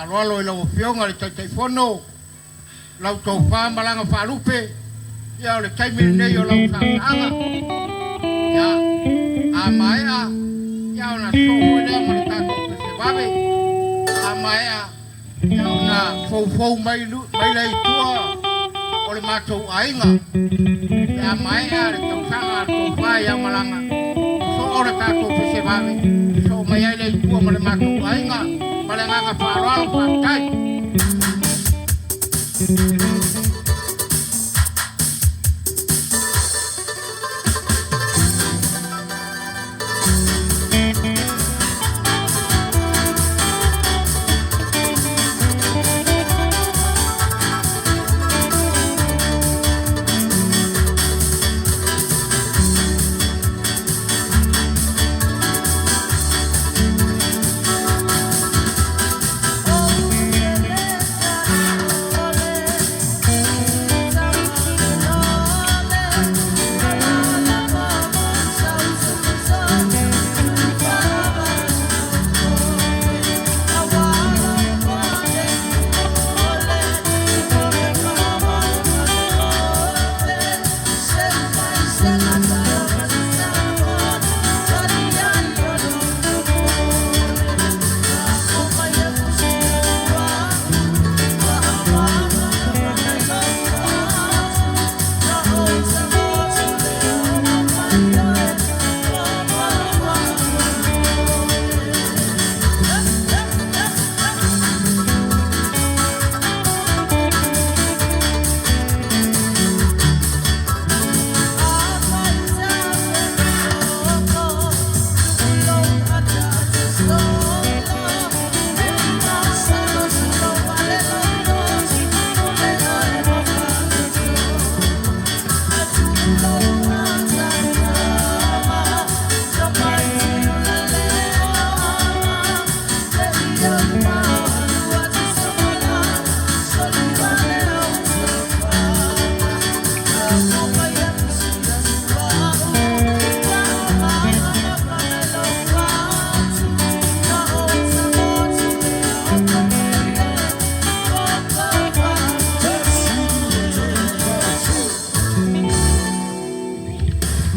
faaaloalo i lau Afioga i le Taitaifono, lau tofa ma laga faalupe, ia o le taimi lenei o lau saasaaga. Ia, a maea, ia ona sosoo foi lea ma le tatou pesevave. A maea, ia ona foufou mai mai lea i tua o le matou aiga. Pe a maea le tausaga a le tofa ia Malaga, sosoo le tatou pesevave, sosoo mai ai lea i tua ma le matou aiga. Ma le agaga faaaloalo, faafetai.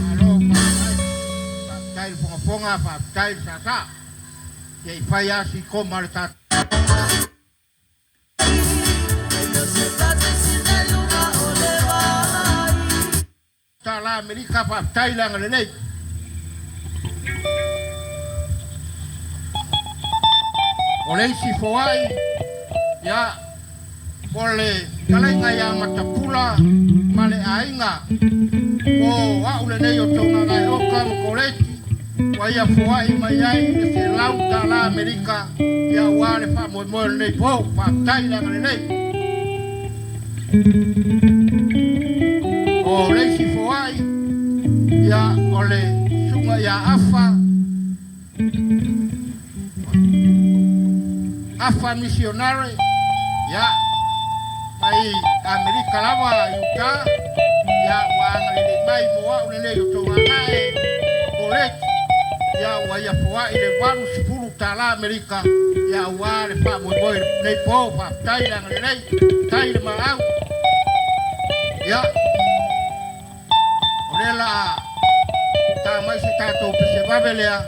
Malo faafetai. Faafetai le fogafoga, faafetai le saasaa. Se i fai lava si koma a le tatou. Tala Amerika, faafetai le agalelei. O le isi foai, ia, o le fetalaiga ia Matapula ma le aiga o au lenei o Togagaeoka ma Koleti, ua ia foai mai ai le $100 Amerika, ia aua le faamoemoe o lenei po. Faafetai le agalelei. O le isi foai, ia o le susuga ia Afa, Afa Missionary, ia, mai Amerika lava, Utah, ia, ua agalelei mai mo au lenei o Togagae Koleti, ia, ua ia foai le $80 Amerika, ia, aua le faamoemoe lenei po. Faafetai le agalelei, faafetai le maau. Ia, o lea la ta mai se tatou pesevave lea,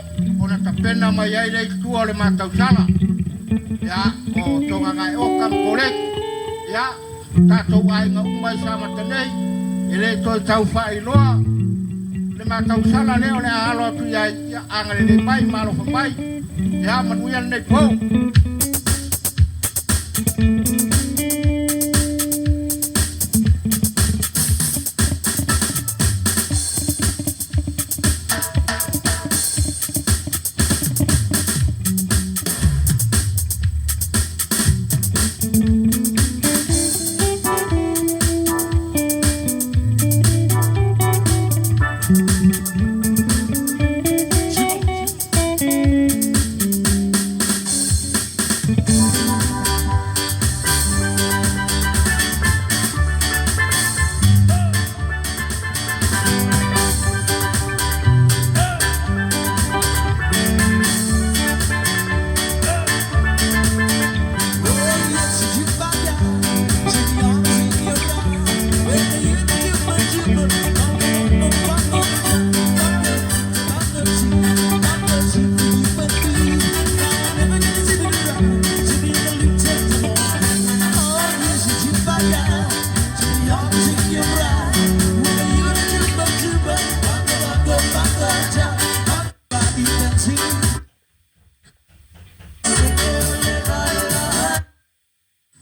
ona tapena mai ai le i tua o le matausala. Ia, o Togagaeoka ma Koleti, ia, tatou aiga uma i Samata nei, e le toe tau faailoa le matausala lea o le a alo atu i ai, ia agalelei mai ma alofa mai, ia manuia lenei po.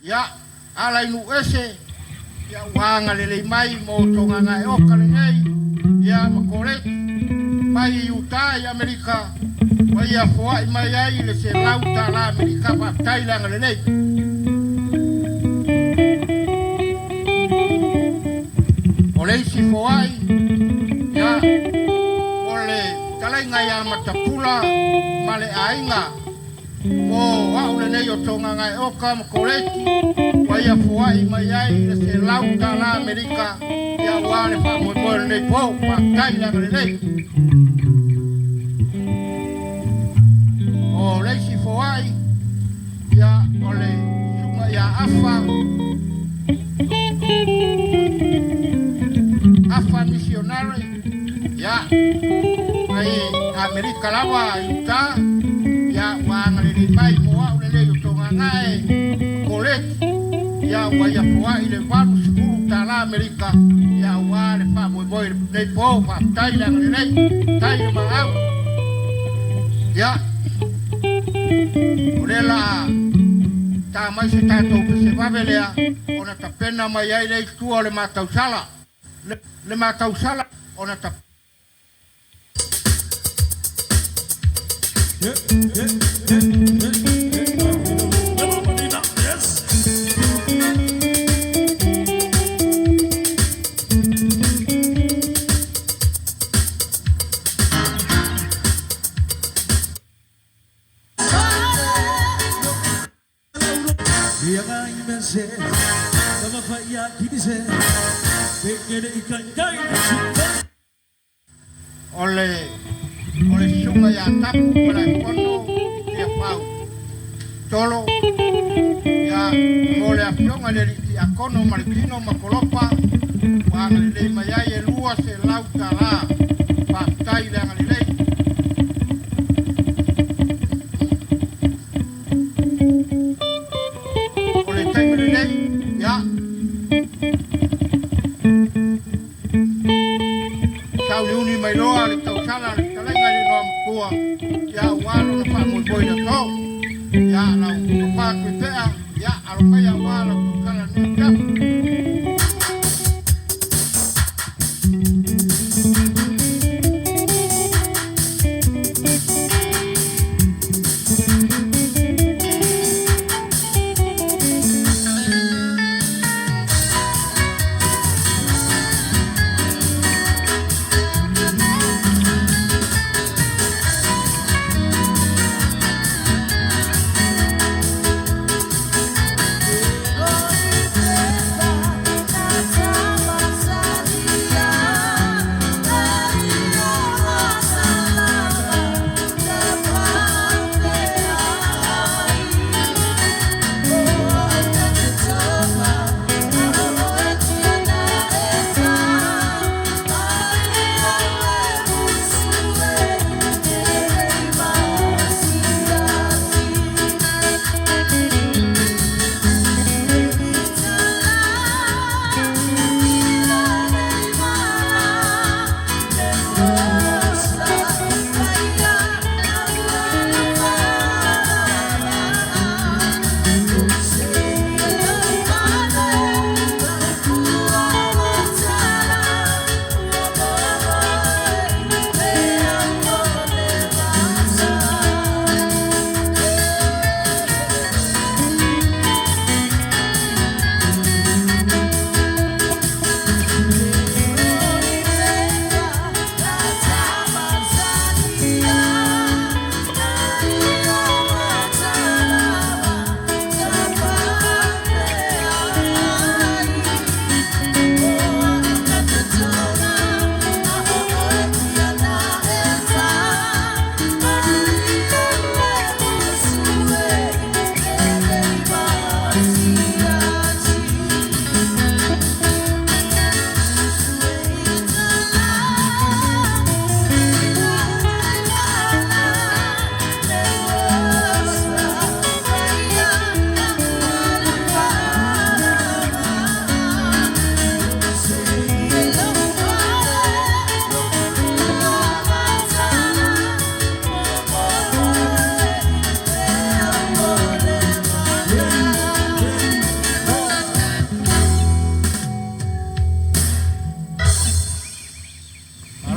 Ia, ala i nuu ese, ia ua agalelei mai mo Togagaeoka lenei, ia ma Koleti, mai i Utah i Amerika, ua ia foai mai ai le $100 Amerika, faafetai le agalelei. O le isi foai, ia, o le talaiga ia Matapula ma le aiga, Mo au lenei o Togagaeoka ma Koleti, ua ia foai mai ai le $100 Amerika, ia aua le faamoemoe o lenei po. Faafetai le agalelei. O le isi foai, ia o le susuga ia Afa, Afa Missionary, ia mai Amerika lava i Utah, ia ua agalelei mai mo au lenei o Togagae ma Koleti, ia ua ia foai le $80 Amerika, ia aua le faamoemoe i lenei po. Faafetai le agalelei, faafetai le maau. Ia, o lea la ta mai se tatou pesevave lea ona tapena mai ai le itu o le matausala. Le matausala ona tapena. O le o le susuga ia Tapu Malaefono i Tiafau Tolo, ia, mo le afioga i le alii tiakono ma le tino ma Kolopa, ua agalelei mai ai e $200. Faafetai le agalelei. O le taimi lenei, ia, Sauliuli mai loa le tausala a le fetalaiga i le Igoamatua, ia aua lona faamoemoe i le aso. Ia, lau tofa Tuipea, ia, alo mai aua lau tausala lenei afiafi.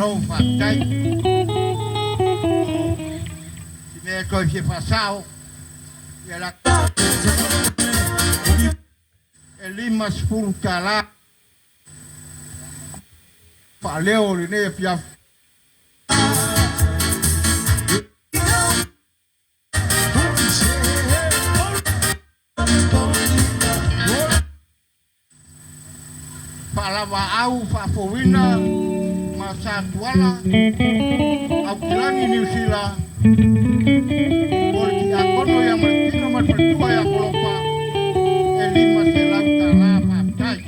Malo faafetai. O si mea e toe fia faasao, ia la e $50 faaleo o lenei afiafi. Faalavaau faafouina ma Satuala Aukilani Niu Sila mo le tiakono ia Maletino ma le faletua ia Kolopa e $500 faafetai.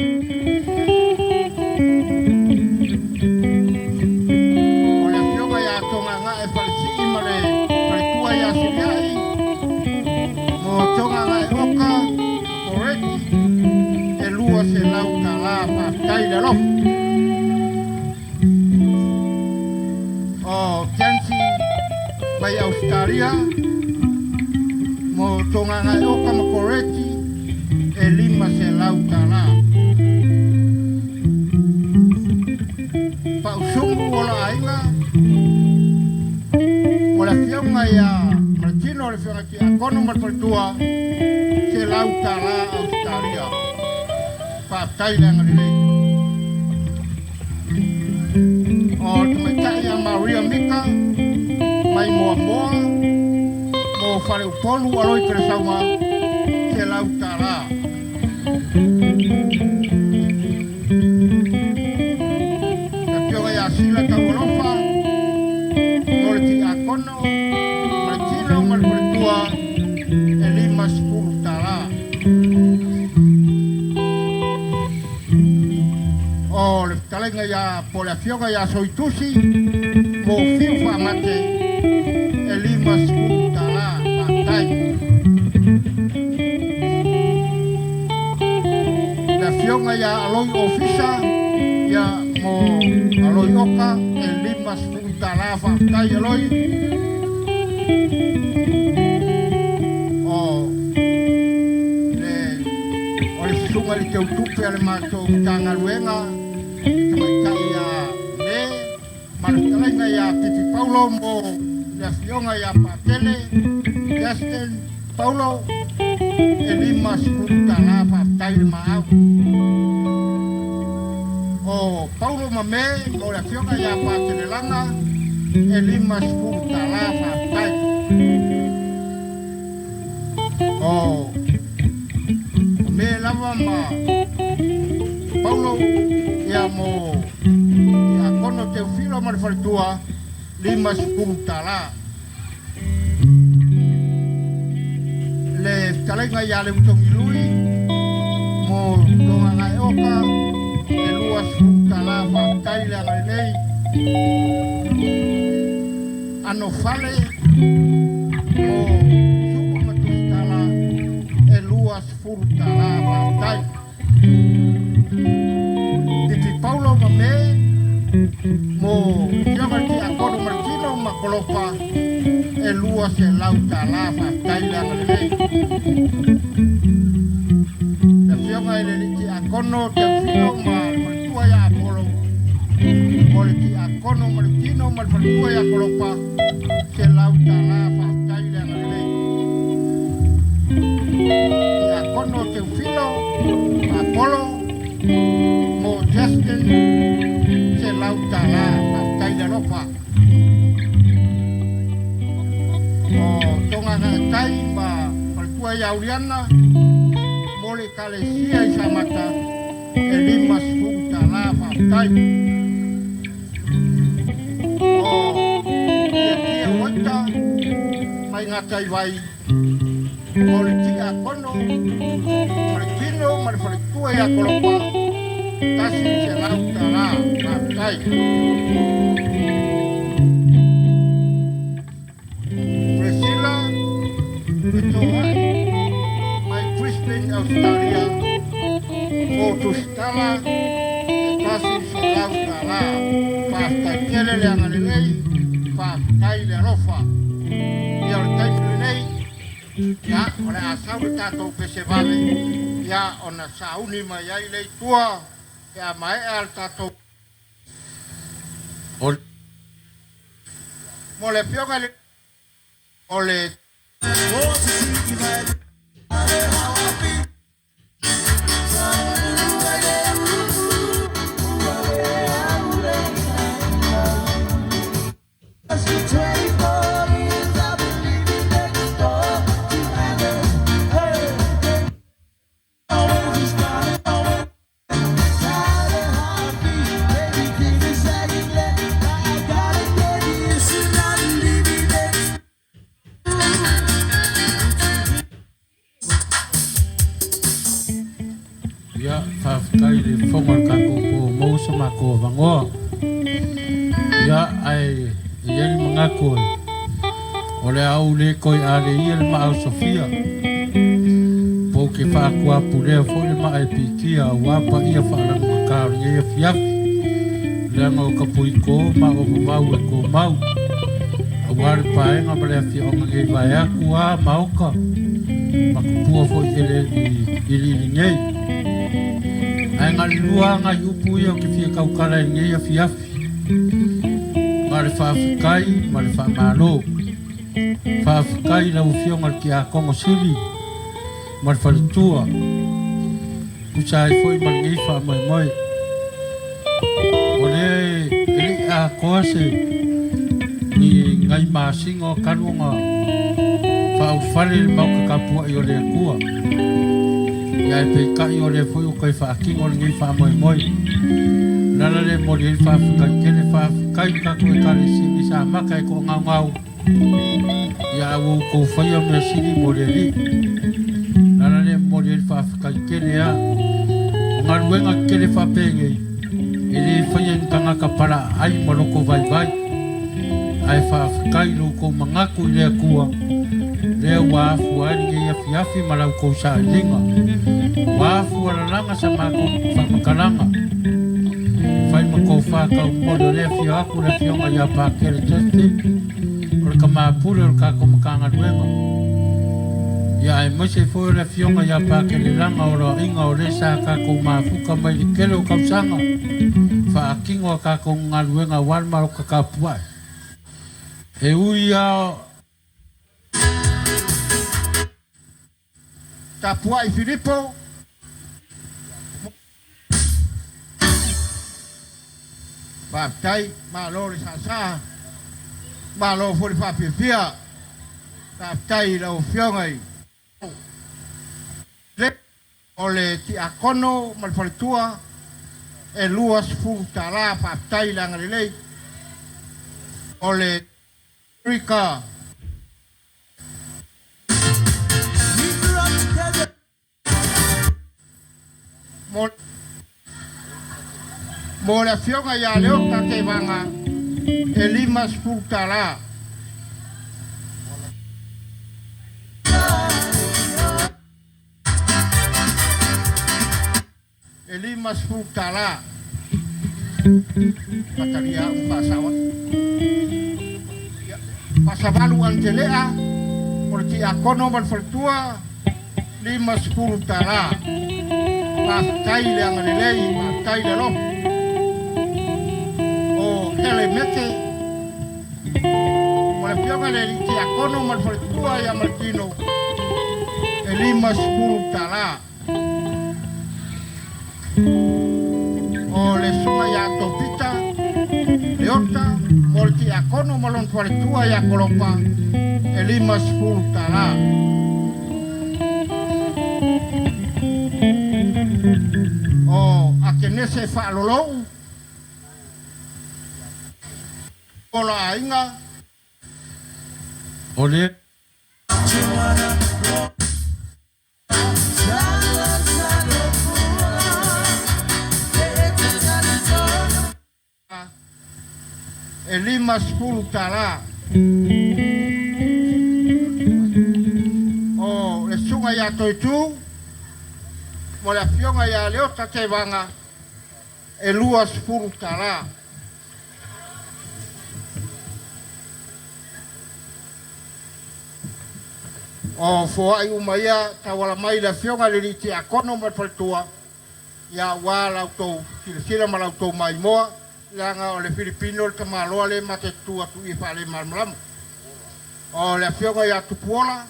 O le afioga ia Togagae Falesii ma le faletua ia Siliai mo Togagae Oka Koreti e $200 faafetai le alofa. O Tiansi mai Ausetalia mo Togagae Oka ma Koreti e $500. Pausumu o la aiga o le afioga ia Maletino o le afioga tiakono ma le faletua $100 Ausetalia. Faafetai le agalelei. O le tamaitai ia Maria Mika mai Moamoa mo Faleupolu Aloi Pelesauma $100. Le afioga ia Sila Taualofa mo le tiakono Maletino ma le faletua e $50. O le fetalaiga ia po le afioga ia Soitusi mo Fiu Faamate e $50 faafetai. Le afioga ia Aloi Ofisa ia mo Aloi Oka e $50 faafetai Aloi. O le o le susuga i le teutupe a le matou Matagaluega tamaitai ia Me ma le fetalaiga ia Pipi Paulo mo le afioga ia Patele Justin Paulo e $50 faafetai le maau. O Paulo ma Me mo le afioga ia Patele Lana e $50 faafetai. O Me lava ma Paulo ia mo ia Kono Teofilo ma le faletua $50. Le fetalaiga ia Leutogi Lui mo Togagae Oka e $20 faafetai le agalelei. Ano fale mo Supu ma Tusitala e $20 faafetai. Pipi Paulo ma Me mo afioga i le tiakono Maletino ma Kolopa e $200 faafetai le agalelei. Le afioga i le tiakono Teofilo ma le faletua ia Apolo mo le tiakono Maletino ma le faletua ia Kolopa $100 faafetai le agalelei. Tiakono Teofilo Apolo mo Justin $100 faafetai le alofa. O Togagaetai ma faletua ia Uliana mo le Ekalesia i Samata e $50 faafetai. O Tiatia Uaita mai Gataivai mo le tiakono Maletino ma le faletua ia Kolopa $100 faafetai. Priscilla Fetoai mai Brisbane Australia mo Tusitala e $100 faafetai tele le agalelei faafetai le alofa. Ia o le taimi lenei ia o le a sau le tatou pesevale ia ona sauni mai ai le i tua pe a maea le tatou O Mo le afioga i le o le Ia, faafetai i le fofoga o le tatou po ua maua so matou avanoa. Ia, ae e i ai le manatu o le a ou le toe aleia le maa o Sofia, po ou te faatuapulea foi le maa e piitia aua paia faalanugata o lenei afiafi, leaga o tapuito ma o vavau e tumau aua le paega ma le afioaga nei vaeatu a maota ma tupua foi iliili nei. Ae na o le lua lava nai upu ia ou te fia tautala i lenei afiafi, na o le faafetai ma le faamalo. Faafetai i lau Afioga i le Tiakono Sili ma le faletua, tusa ai foi ma lenei faamoemoe. O lea e le i atoa se ni nai masina o talu ona faaulufale i le maota tapuai o le Atua. Ia ae peitai o lea foi ua toe faatino lenei faamoemoe. O le ala lea e momoli ai le faafetai tele, faafetai i le tatou Ekalesia nei sa amata e toagaogao, ia a ua outou faia mea sili mo le Alii. O le ala lea e momoli ai le faafetai tele lava. O galuega tetele faapenei, e le faia e ni tagata palaaai ma loto vaivai, ae faafetai i lo outou manatu i le Atua, lea ua afua ai lenei afiafi ma la outou sailiga. Ua afua lalaga sa matou faamatalaga, fai ma tofa taumoli o lea e afio atu le Afioga ia Pakele Justin, o le tama pule o le tatou Matagaluega, ia aemaise foi o le Afioga ia Pakele Laga o Loaiga o lea sa tatou mafuta mai le tele o tausaga faatino a tatou galuega aua le maloka tapuai. E ui lava Tapuai Filipo. Faafetai, malo le saasaa, malo foi le faafiafia. Faafetai i lau Afioga i le o le Tiakono ma le faletua e $20. Faafetai le agalelei o le Rika. Mo le Afioga ia Leota Tevaga e $50. E $50. Patalia u faasao atu. Ia, Fasavalu Antelea, o le Tiakono ma le faletua, $50. Faafetai le agalelei, faafetai le alofa. O Helemete, mo le Afioga i le Alii Tiakono ma le faletua ia Martino, e $50. O le Susuga ia Topita Leota mo le Tiakono ma lona faletua ia Kolopa e $50. O Akenese Faalolou o la aiga. O le. E $50. O le Susuga ia Toitu mo le Afioga ia Leota Tevaga e $20. O foai uma ia tauala mai le Afioga i le Alii Tiakono ma le faletua, ia aua la outou silasila ma la outou maimoa. Leaga o le Filipino le tamaloa lea ma te tutu atu i faalemalamalama. O le afioga ia Tupuola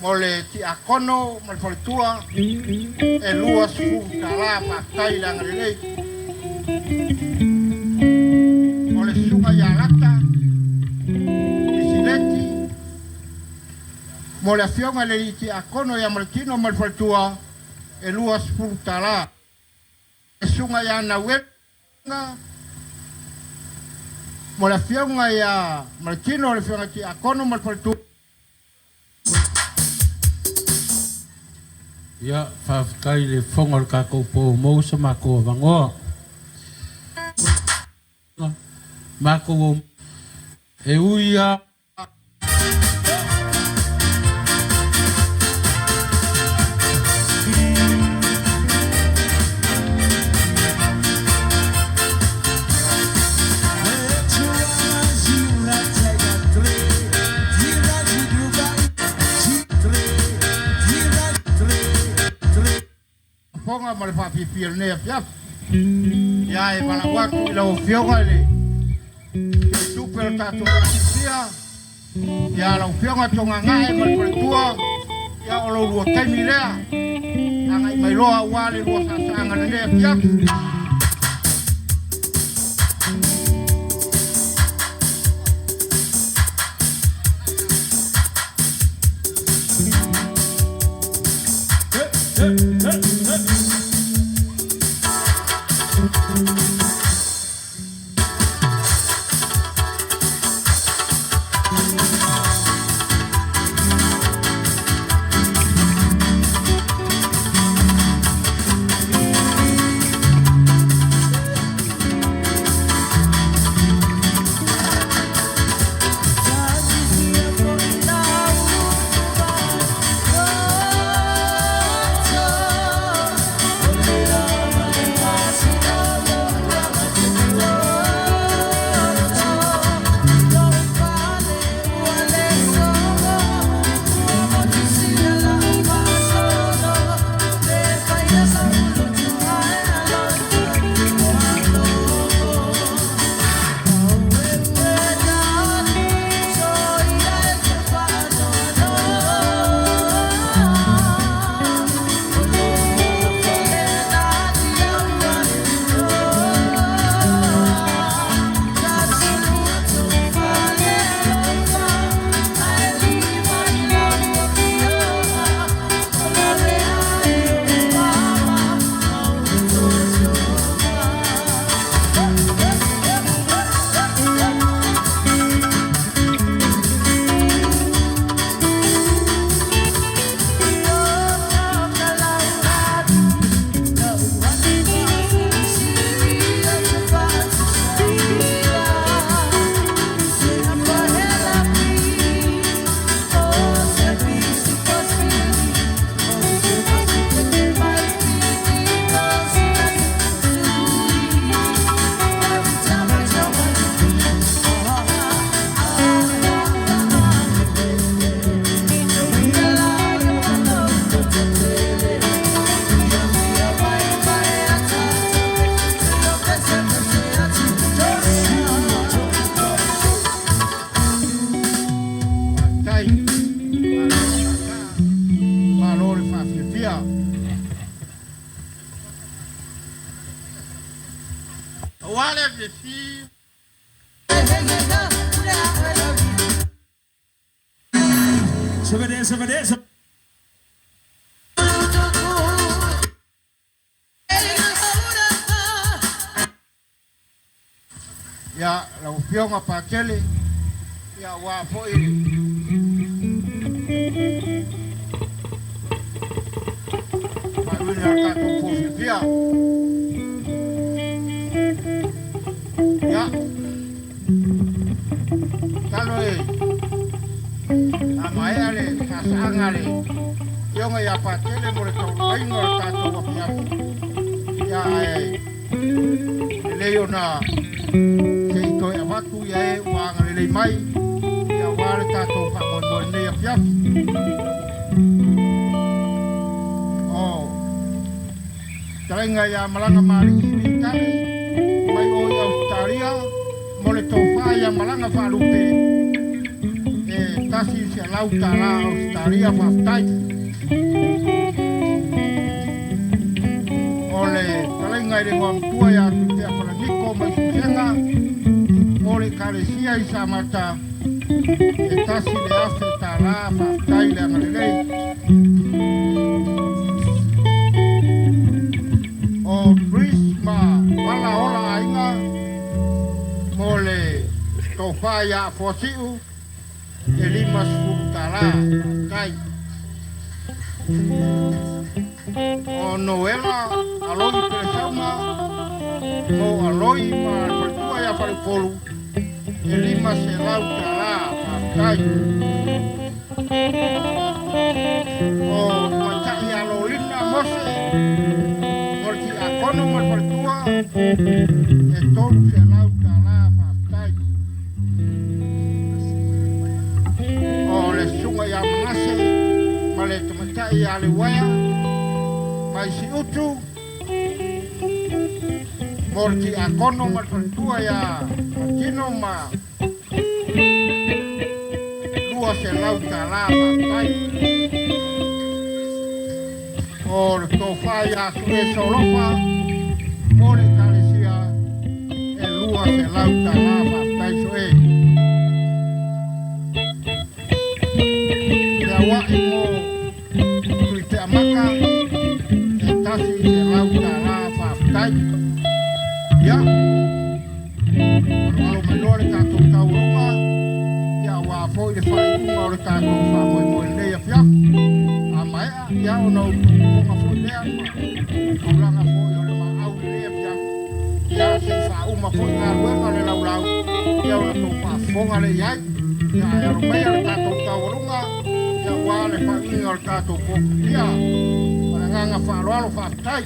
mo le tiakono ma le faletua e $20. Faafetai le agalelei. O le susuga ia Lata Pisileti mo le afioga i le tiakono ia Maletino ma le faletua e $20. Le susuga ia Nauega mo le afioga ia Maletino, le afioga tiakono ma le faletua. Ia, faafetai i le fofoga o le tatou po ua maua so matou avanoa. Matou e ui lava. Fofoga ma le faafiafia i lenei afiafi. Ia e valaau atu i lau Afioga i le Tupe o le tatou Ekalesia, ia lau Afioga Togagae ma le faletua, ia o lo lua taimi lea, agai mai loa aua le lua saasaaga i lenei afiafi. Faafetai. Malo le faafiafia. Aua le afiafi. Ia, lau Afioga Patele, ia aua foi le faaiuina o le tatou po fiafia. Ia, masalo e a maea le saasaaga a le Afioga ia Patele mo le tauluaiga o le tatou afiafi, ia ae lelei ona se i toe avatu ia e ua agalelei mai ia aua le tatou faamoemoe i lenei afiafi. O fetalaiga ia Malaga Malii Vitale. o i Ausetalia mo le tofā ia Malaga Faalupe e $100 Ausetalia. Faafetai. O le fetalaiga i le Igoamatua ia Tuitea Falaniko mai Susega mo le Ekalesia i Samata e $1,000. Faafetai le agalelei. O Chris ma Vala Ola Aiga mo le tofā ia Afoasi'u e $50. Faafetai. O Noela Aloi Pelesauga mo Aloi ma le faletua ia Faleupolu e $500. Faafetai. O Tamaitai ia Lolina Mose mo le Tiakono ma le faletua e $300. Faafetai. O le susuga ia Manase ma le tamaitai ia Leuaea mai Siutu mo le Tiakono ma le faletua ia Matino ma $200. Faafetai. O le tofā ia Sue Solofa mo le Ekalesia e $200. Faafetai Sue. Le aua'i mo Tuite'amaka e $100. Faafetai. Ia aloalo mai loa le tatou taualuga ia auā foi le faaiuga o le tatou faamoemoe lenei afiafi. A maea ia ona outou fofoga foi lea ma tulaga foi o le maau lenei afiafi ia se'i faauma foi galuega le laulau ia ona tou faafofoga le i ai. Ia ae alo maia le tatou taualuga ia auā le faaiuga o le tatou pokikia. Ma le agaga faaaloalo. Faafetai.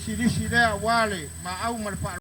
lisilisi lea aua le maau ma le.